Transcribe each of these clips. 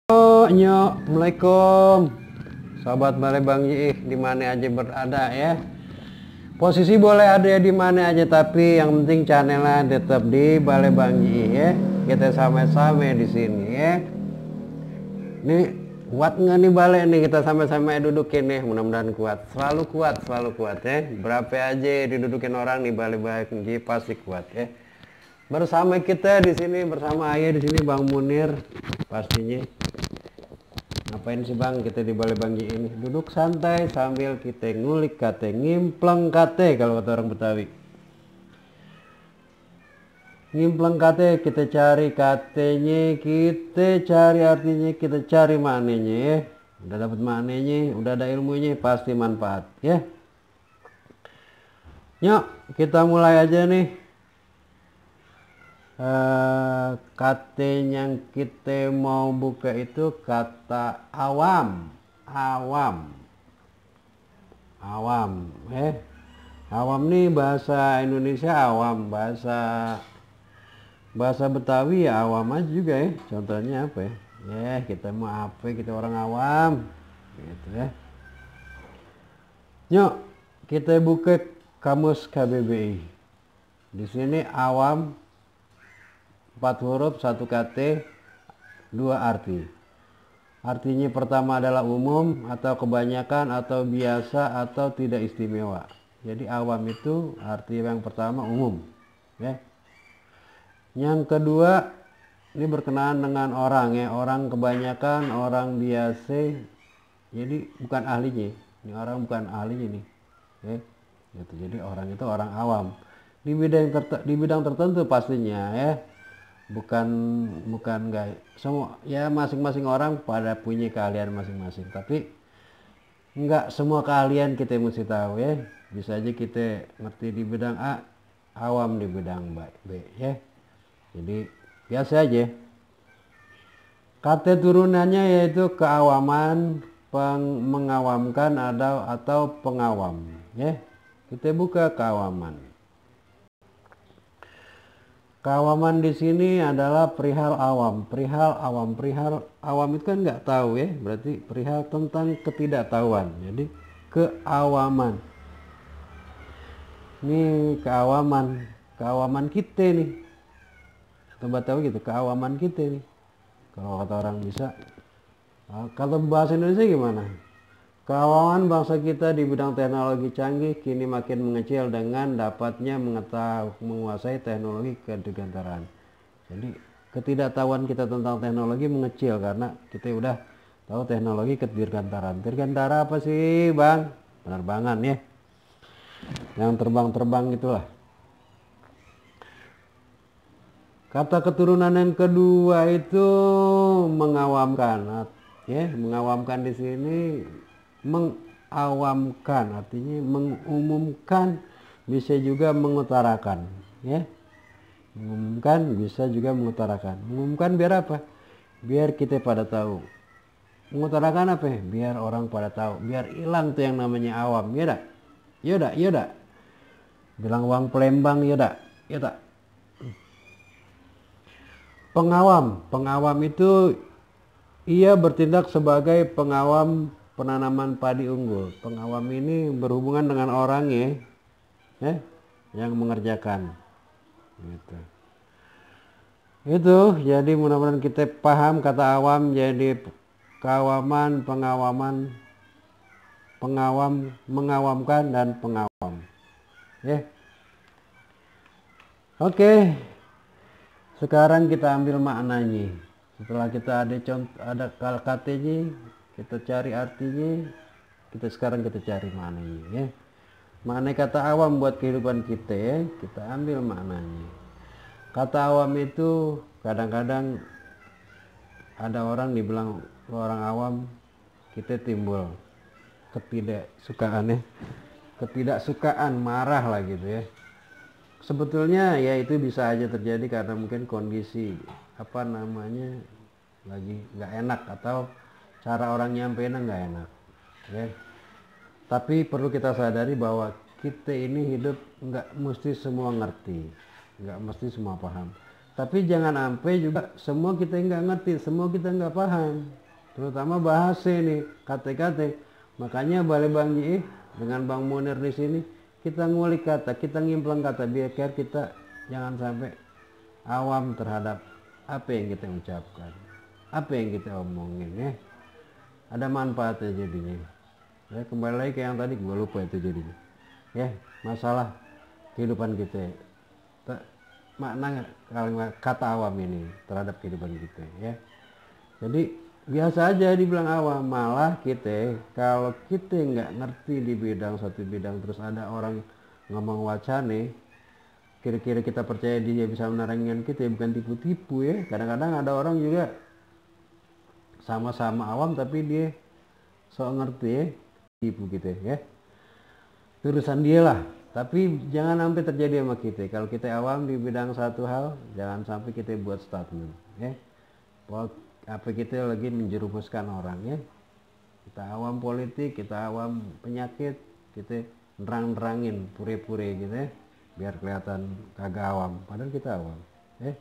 Assalamualaikum sahabat Balai Bang Yi, di mana aja berada ya. Posisi boleh ada di mana aja, tapi yang penting channelnya tetap di Balai Bang Yi ya. Kita sama-sama di sini ya. Nih kuat nggak nih balai nih, kita sama-sama dudukin nih, mudah-mudahan kuat, selalu kuat ya. Berapa aja didudukin orang nih Balai Bang Yi pasti kuat ya. Bersama kita di sini, bersama ayah di sini Bang Munir pastinya. Ngapain sih Bang kita di Balai Bang Yi ini? Duduk santai sambil kita ngulik kate, ngimpleng kate kalau kata orang Betawi. Ngimpleng kate, kita cari katenya, kita cari artinya, kita cari maknanya ya. Udah dapat maknanya, udah ada ilmunya, pasti manfaat ya. Yuk kita mulai aja nih. Kata yang kita mau buka itu kata awam. Awam nih bahasa Indonesia awam, bahasa Betawi ya awam aja juga ya. Contohnya apa ya, kita mau apa, kita orang awam gitu ya. Yuk kita buka kamus KBBI. Di sini awam 4 huruf, 1 kata, 2 arti. Artinya pertama adalah umum atau kebanyakan atau biasa atau tidak istimewa. Jadi awam itu arti yang pertama umum ya. Yang kedua ini berkenaan dengan orang ya, orang kebanyakan, orang biasa. Jadi bukan ahlinya. Ini orang bukan ahlinya nih. Ya. Gitu. Jadi orang itu orang awam. Di bidang tertentu pastinya ya. bukan enggak semua ya, masing-masing orang pada punya keahlian masing-masing, tapi enggak semua keahlian kita mesti tahu ya. Bisa aja kita ngerti di bidang A, awam di bidang B ya. Jadi biasa aja. Kata turunannya yaitu keawaman, mengawamkan atau pengawam ya. Kita buka keawaman. Keawaman di sini adalah perihal awam. Perihal awam itu kan nggak tahu ya, berarti perihal tentang ketidaktahuan. Jadi keawaman. Ini keawaman kita nih. Coba tahu gitu, keawaman kita nih. Kalau kata orang bisa. Kalau bahasa Indonesia gimana? Keawaman bangsa kita di bidang teknologi canggih kini makin mengecil dengan dapatnya menguasai teknologi kedirgantaraan. Jadi ketidaktahuan kita tentang teknologi mengecil karena kita udah tahu teknologi kedirgantaraan. Dirgantara apa sih Bang? Penerbangan ya. Yang terbang-terbang itulah. Kata keturunan yang kedua itu mengawamkan. Ya, mengawamkan di sini mengawamkan artinya mengumumkan, bisa juga mengutarakan ya. Mengumumkan bisa juga mengutarakan. Mengumumkan biar apa? Biar kita pada tahu. Mengutarakan apa? Biar orang pada tahu, biar hilang tuh yang namanya awam ya dak. Yoda bilang uang Palembang ya dak. Pengawam itu ia bertindak sebagai pengawam penanaman padi unggul. Pengawam ini berhubungan dengan orang ya, yang mengerjakan. Gitu. Itu jadi mudah-mudahan kita paham kata awam jadi keawaman, pengawam, mengawamkan dan pengawam. Ya. Oke. Sekarang kita ambil maknanya. Setelah kita ada katanya, kita cari artinya, sekarang kita cari maknanya ya. Makna kata awam buat kehidupan kita ya, kita ambil maknanya. Kata awam itu kadang-kadang ada orang dibilang orang awam, kita timbul ketidaksukaan, marah lah gitu ya. Sebetulnya ya itu bisa aja terjadi karena mungkin kondisi lagi nggak enak atau cara orang nyampeinnya nggak enak ya. Tapi perlu kita sadari bahwa kita ini hidup nggak mesti semua ngerti, nggak mesti semua paham. Tapi jangan sampai juga semua kita nggak ngerti, semua kita nggak paham. terutama bahasa ini kata-kata. Makanya Balai Bang Ji dengan Bang Munir di sini kita ngulik kata, kita ngimplang kata biar kita jangan sampai awam terhadap apa yang kita ucapkan, apa yang kita omongin ya. Ada manfaatnya jadinya. Ya, kembali lagi ke yang tadi gue lupa itu jadinya. Ya, masalah kehidupan kita. Makna kalimat kata awam ini terhadap kehidupan kita ya. Jadi biasa aja dibilang awam, malah kita kalau kita nggak ngerti di bidang satu bidang terus ada orang ngomong wacane, kira-kira kita percaya dia bisa menerangkan kita, bukan tipu-tipu ya. Kadang-kadang ada orang juga sama-sama awam tapi dia sok ngerti ya, tipu kita ya. Urusan dia lah. Tapi jangan sampai terjadi sama kita. Kalau kita awam di bidang satu hal, jangan sampai kita buat statement ya. Apa kita lagi menjerumuskan orang ya. Kita awam politik, kita awam penyakit, kita nerang-nerangin pure-pure gitu ya, biar kelihatan kagak awam, padahal kita awam ya.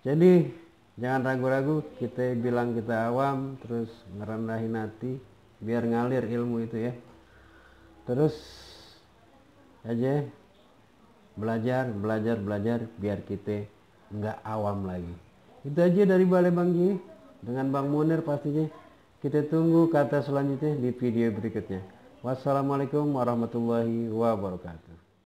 Jadi jangan ragu-ragu kita bilang kita awam terus ngerendahin hati, biar ngalir ilmu itu ya. Terus aja belajar biar kita nggak awam lagi. Itu aja dari Balai Bang Ji dengan Bang Munir pastinya. Kita tunggu kata selanjutnya di video berikutnya. Wassalamualaikum warahmatullahi wabarakatuh.